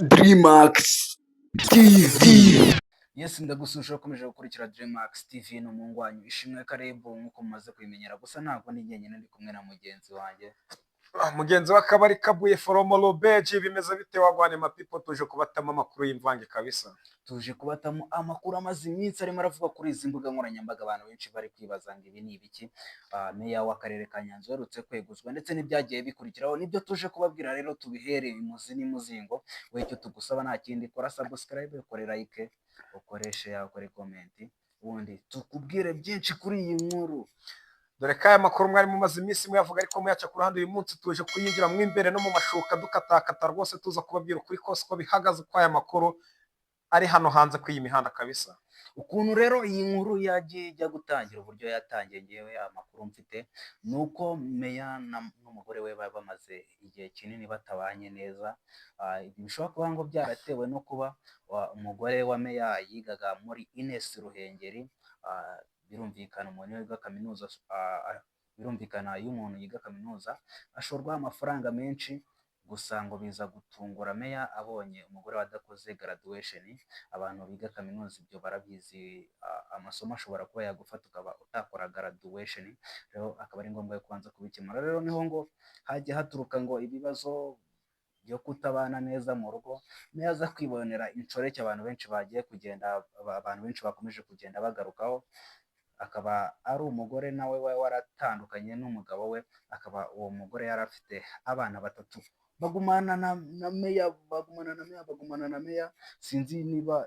Dreamax TV. Yes, ndagusuhuje ukomeje gukurikira Dreamax TV. Ni umuhungu wanyu Ishimwe Karebu, nk'uko mumaze kubimenyera. Gusa ntabwo ni njyenyine, ndi kumwe na mugenzi wanjye. Mugenzi w'akabari kabuye foromo robeji. Bimeze bite, wagwan my people? Tuje kubatamo amakuru y'imvange kabisa. Tuje kubatamo amakuru amaze iminsi arimo aravuga kuri izi mbuga nkoranyambaga. Abantu benshi bari kwibaza ngo ibi ni ibiki? Meya w'akarere ka Nyanza uherutse kweguzwa ndetse n'ibyagiye bikurikiraho, nibyo tuje kubabwira. Rero tubihereye imuzi n'imuzingo. We, icyo tugusaba nta kindi: kora subscribe, ukore like, ukore share, ukore comment, ubundi tukubwire byinshi kuri iyi nkuru. Dore ko aya makuru mwari mumaze iminsi muyavuga ariko muyaca ku ruhande. Uyu munsi tuje kuyinjira mo imbere no mu mashuka, dukatakata rwose, tuza kubabwira ukuri kose uko bihagaze, uko aya makuru ari hano hanze kuri iyi mihanda kabisa. Ukuntu rero iyi nkuru yagiye ijya gutangira, uburyo yatangiye, ngewe amakuru mfite ni uko meya n'umugore we bari bamaze igihe kinini batabanye neza. Ibi bishobora kuba ngo byaratewe no kuba umugore wa meya yigaga muri Ines Ruhengeri. Birumvikana umuntu wiga kaminuza, birumvikana iyo umuntu yiga kaminuza ashorwaho amafaranga menshi. Gusa ngo biza gutungura meya abonye umugore we adakoze graduation. Abantu biga kaminuza ibyo barabizi, amasomo ashobora kuba yagufata ukaba utakora graduation, rero akaba ari ngombwa yo kubanza kubikemura. Rero niho ngo hagiye haturuka ngo ibibazo byo kutabana neza mu rugo. Meya aza kwibonera inshoreke abantu benshi bagiye kugenda, abantu benshi bakomeje kugenda bagarukaho, akaba ari umugore nawe we waratandukanye n'umugabo we, akaba uwo mugore yari afite abana batatu, bagumana na meya, bagumana na meya, bagumana na meya. Sinzi niba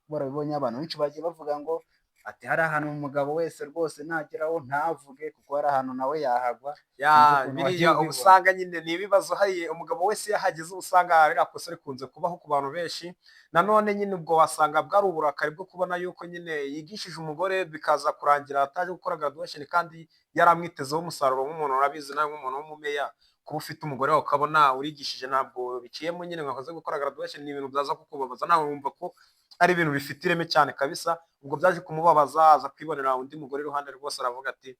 warabibonye, abantu benshi bagiye bavuga ngo ati hari ahantu umugabo wese rwose nageraho ntavuge, kuko hari ahantu nawe yahagwa. Ya. Sinzi ukuntu wagiye Biriya uba ubibona. usanga nyine ni ibibazo. Hariya umugabo wese iyo ahageze uba usanga ririya kosa rikunze kubaho ku bantu benshi. Nanone nyine ubwo wasanga bwari uburakari bwo kubona yuko nyine yigishije umugore, bikaza kurangira ataje gukora graduation kandi yaramwitezeho umusaruro. Nk'umuntu urabizi nawe, nk'umuntu w'umumeya, kuba ufite umugore wawe ukabona urigishije ntabwo biciyemo nyine ngo akoze gukora graduation, ni ibintu byaza kukubabaza. Nawe wumva ko ari ibintu bifite ireme cyane kabisa. Ubwo byaje kumubabaza, aza kwibonera undi mugore iruhande rwose, aravuga ati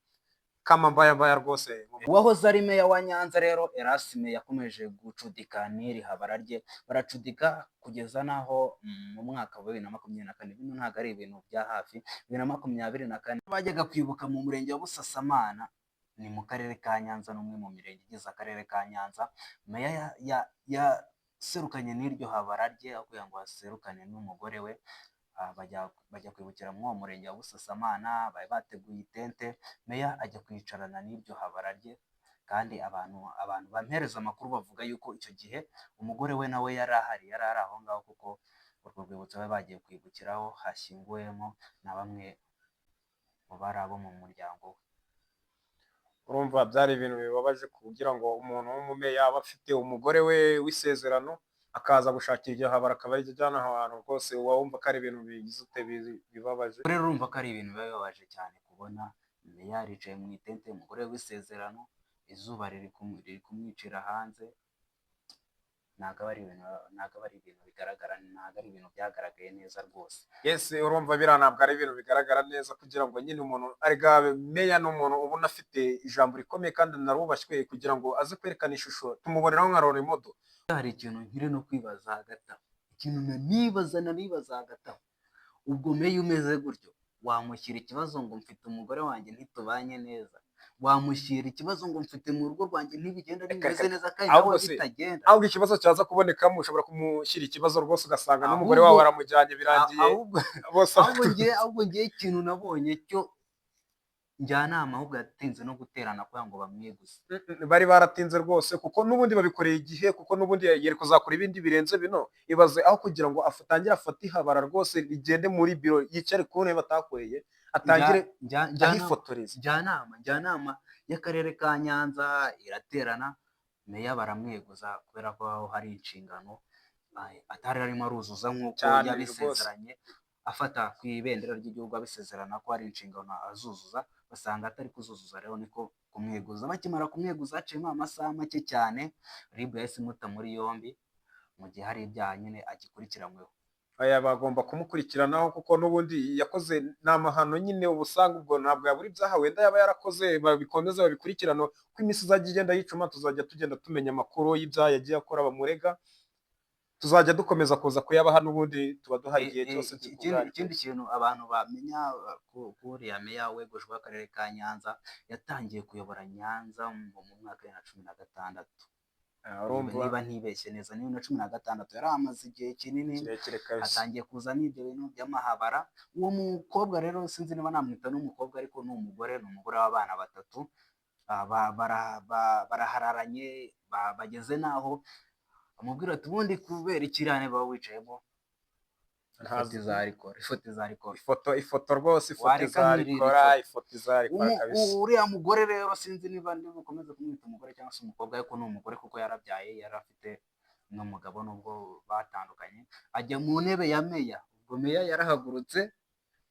kama mbaya mbaya rwose. Uwahoze ari meya wa Nyanza rero, Erasme, yakomeje gucudika n'iri habara rye, baracudika kugeza n'aho mu mwaka wa 2024, bino ntabwo ari ibintu bya hafi, 2024 bajyaga kwibuka mu murenge wa Busasamana, ni mu karere ka Nyanza, n'umwe mu mirenge igize akarere ka Nyanza. Meya yaserukanye n'iryo habara rye aho kugira ngo aserukane n'umugore we. Bajya kwibukira muri uwo murenge wa Busasamana, bari bateguye itente, meya ajya kwicarana n'iryo habara rye. Kandi abantu bampereza amakuru bavuga yuko icyo gihe umugore we nawe yari ahari, yari ari aho ngaho, kuko urwo rwibutso bari bagiye kwibukiraho hashyinguwemo na bamwe mu bari abo mu muryango we. Urumva byari ibintu bibabaje kugira ngo umuntu w'umumeya aba afite umugore we w'isezerano, akaza gushakira iryo habara akaba ariryo ajyana aho hantu. Rwose uba wumva ko ari ibintu bigize ute, bibabaje. Rero urumva ko ari ibintu biba bibabaje cyane kubona meya yaricaye mu itente, umugore we w'isezerano, izuba riri kumwicira hanze. Ntabwo aba ari ibintu bigaragara, ntabwo ari ibintu byagaragaye neza rwose. Yes, urumva biriya ntabwo ari ibintu bigaragara neza kugira ngo nyine umuntu, arega meya ni umuntu ubona afite ijambo rikomeye kandi narubashywe, kugira ngo aze kwerekana ishusho tumuboneraho nka role model. Hari ikintu nkiri no kwibaza hagati aho, ikintu nanibaza hagati aho: ubwo meya umeze gutyo wamushyira ikibazo ngo mfite umugore wanjye ntitubanye neza, wamushyira ikibazo ngo mfite mu rugo rwanjye ntibigenda Reka, bimeze reka. neza, kandi nawe Ahubwo se bitagenda? Ahubwo ikibazo cyaza kubonekamo, ushobora kumushyira ikibazo rwose ugasanga n'umugore Ahubwo wawe aramujyanye, birangiye ahubwo bose. Ahubwo ngiye ikintu nabonye cyo, njyanama ahubwo yatinze no guterana kugira ngo bamweguze. Bari baratinze rwose, kuko n'ubundi babikoreye igihe, kuko n'ubundi yari kuzakora ibindi birenze bino. Ibaze aho kugira ngo atangire afate ihabara rwose rigende muri biro, yicare ku ntebe atakoreye, atangire ahifotoreza. Njyanama y'akarere ka Nyanza iraterana, meya baramweguza kubera ko aho hari inshingano atari arimo aruzuza nk'uko Cyane. yabisezeranye, afata ku ibendera ry'igihugu abisezerana ko hari inshingano azuzuza, basanga atari kuzuzuza, rero niko kumweguza. Bakimara kumweguza haciyemo amasaha make cyane, RIB yahise imuta muri yombi mu gihe hari ibyaha nyine agikurikiranyweho. Aya bagomba kumukurikiranaho, kuko n'ubundi yakoze ni amahano nyine. Uba usanga ubwo ntabwo yabura ibyaha wenda yaba yarakoze, babikomeze babikurikirane. Uko iminsi izajya igenda yicuma, tuzajya tugenda tumenya amakuru y'ibyaha yagiye akora bamurega. Tuzajya dukomeza kuza kuyabaha, n'ubundi tuba duhari igihe cyose Ikindi ikindi kintu abantu bamenya kuri uriya meya wegujwe w'akarere ka Nyanza, yatangiye kuyobora Nyanza mu mwaka wa 2016. Urumva. Niba ntibeshye neza, ni 2016. Yari amaze igihe kinini. Kirekire kabisa. Hatangiye kuza n'ibyo bintu by'amahabara. Uwo mukobwa rero, sinzi niba namwita n'umukobwa, ariko ni umugore, ni umugore w'abana batatu. Barahararanye, bageze n'aho amubwira ati: "Ubundi kubera ikirane baba wicayemo, ifoto izarikora, ifoto izarikora." Ifoto rwose, ifoto Wareka izarikora. nkirira. Ifoto izarikora kabisa. Uriya mugore rero, sinzi niba ndi bukomeze kumwita umugore cyangwa se umukobwa, ariko ni umugore kuko yarabyaye, yari afite n'umugabo nubwo batandukanye, ajya mu ntebe ya meya. Ubwo meya yarahagurutse.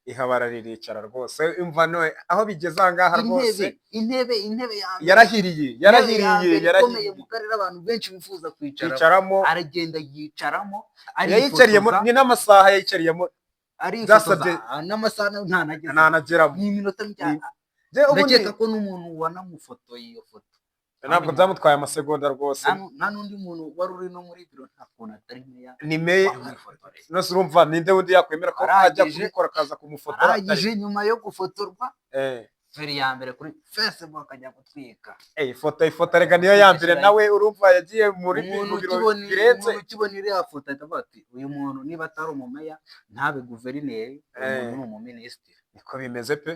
Ihabara riricara rwose. Umva none aho bigeze aha ngaha rwose. Intebe ya mbere, Yarahiriye. intebe ya Yarahiriye. mbere ikomeye Yarahiriye. mu karere abantu benshi bifuza kwicaramo. Kwicaramo. Aragenda yicaramo. Yayicariyemo. Arifotoza. Ni n'amasaha yayicariyemo. Arifotoza. Byasabye- N'amasaha ntanageze. Ntanageramo. Ni iminota mike. Njye ubundi Ndakeka ko n'umuntu wanamufotoye iyo foto ntabwo byamutwaye amasegonda rwose. Nta n'undi muntu wari uri no muri biro, nta kuntu atari meya Ni meya. wamwifotoreye. Nose urumva ninde wundi yakwemera ko ajya kubikora akaza kumufotora? Arangije, nyuma yo gufotorwa, feri ya mbere kuri Facebook ajya gutwika. Ifoto rega niyo ya mbere. Nawe urumva yagiye muri Umuntu mu biro ukibona birenze. Umuntu ukibona iriya foto ahita avuga ati: "Uyu muntu niba atari umumeya, ntabe guverineri, uyu muntu ni umuminisitiri." Niko bimeze pe.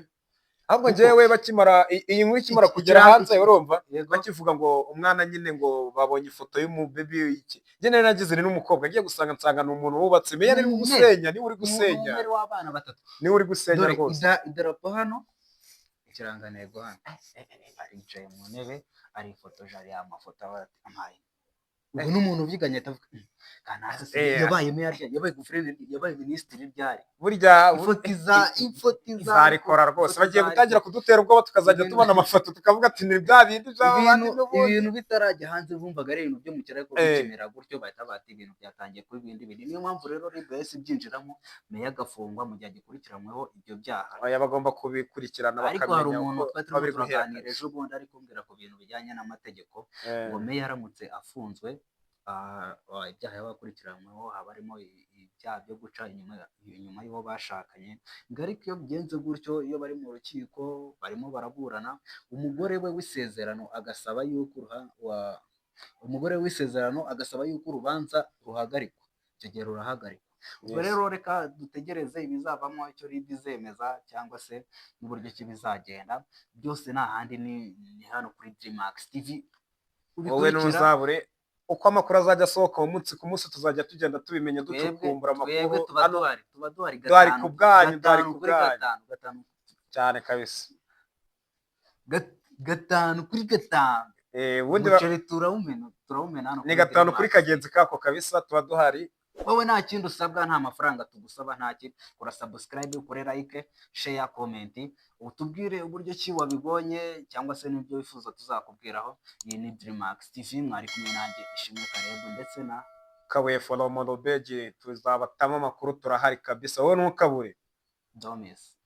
Ahubwo njyewe bakimara iyi nkuru ikimara kugera hanze, urumva, bakivuga ngo umwana nyine, ngo babonye ifoto y'umubebi, iki, njye nari nagize ni n'umukobwa. Ngiye gusanga nsanga ni umuntu wubatse. Meya ni gusenya, niwe uri gusenya. Umumeri w'abana batatu. Niwe uri gusenya Dore rwose. Idarapo hano, ikirangantego hano, aricaye mu ntebe, arifotoje, ariya mafoto aba ati amaye. Ubwo n'umuntu ubyiganye ahita avuga: "Kanaka se yabaye meya ryari? Yabaye guverineri, yabaye minisitiri ryari?" Burya Ifoto iza izarikora rwose. Ifoto Bagiye izarikora. gutangira kudutera ubwoba, tukazajya tubona amafoto tukavuga ati: "Ni bya bindi by'aba bandi Ibintu n'ubundi." Ibintu bitarajya hanze bumvaga ari ibintu byo mu kirere, ariko bikimera gutyo bahita bati ibintu byatangiye kuba ibindi bintu. Niyo mpamvu rero RIB yahise ibyinjiramo, meya agafungwa mu gihe agikurikiranyweho ibyo byaha. Oya, bagomba kubikurikirana Ariko hari bakamenya umuntu uko twari bari turimo guhera. turaganira ejo bundi, ari kumbwira ku bintu bijyanye n'amategeko, ngo meya aramutse afunzwe, ibyaha yaba akurikiranyweho haba harimo ibyaha byo guca inyuma y'uwo bashakanye. Ngo ariko iyo bigenze gutyo, iyo bari mu rukiko barimo baraburana, umugore w'isezerano agasaba yuko urubanza ruhagarikwa, icyo gihe rurahagarikwa. Ubwo rero reka dutegereze ibizavamo, icyo RIB izemeza cyangwa se n'uburyo ki bizagenda. Byose nta handi, ni hano kuri Dreamax TV Wowe ubikurikira. ntuzabure uko amakuru azajya asohoka umunsi ku munsi, tuzajya tugenda tubimenya, Twebwe ducukumbura twebwe amakuru tuba hano. duhari, tuba duhari. Duhari Gatanu ku bwanyu, duhari gatanu ku kuri bwanyu. gatanu gatanu. Cyane kabisa. 5 kuri 5. Ubundi Umuceri turawumena, turawumena hano ni kuri gatanu kuri Dreamax. kagenzi kako kabisa, tuba duhari. Wowe nta kindi usabwa, nta mafaranga tugusaba, nta kindi. Kora subscribe, ukore like, share, comment, utubwire uburyo ki wabibonye cyangwa se n'ibyo wifuza tuzakubwiraho. Iyi ni Dreamax TV, mwari kumwe nanjye Ishimwe Karebu ndetse na Kabuye Folomo Robeji. Tuzabatamo amakuru, turahari kabisa, wowe ntukabure. Domis.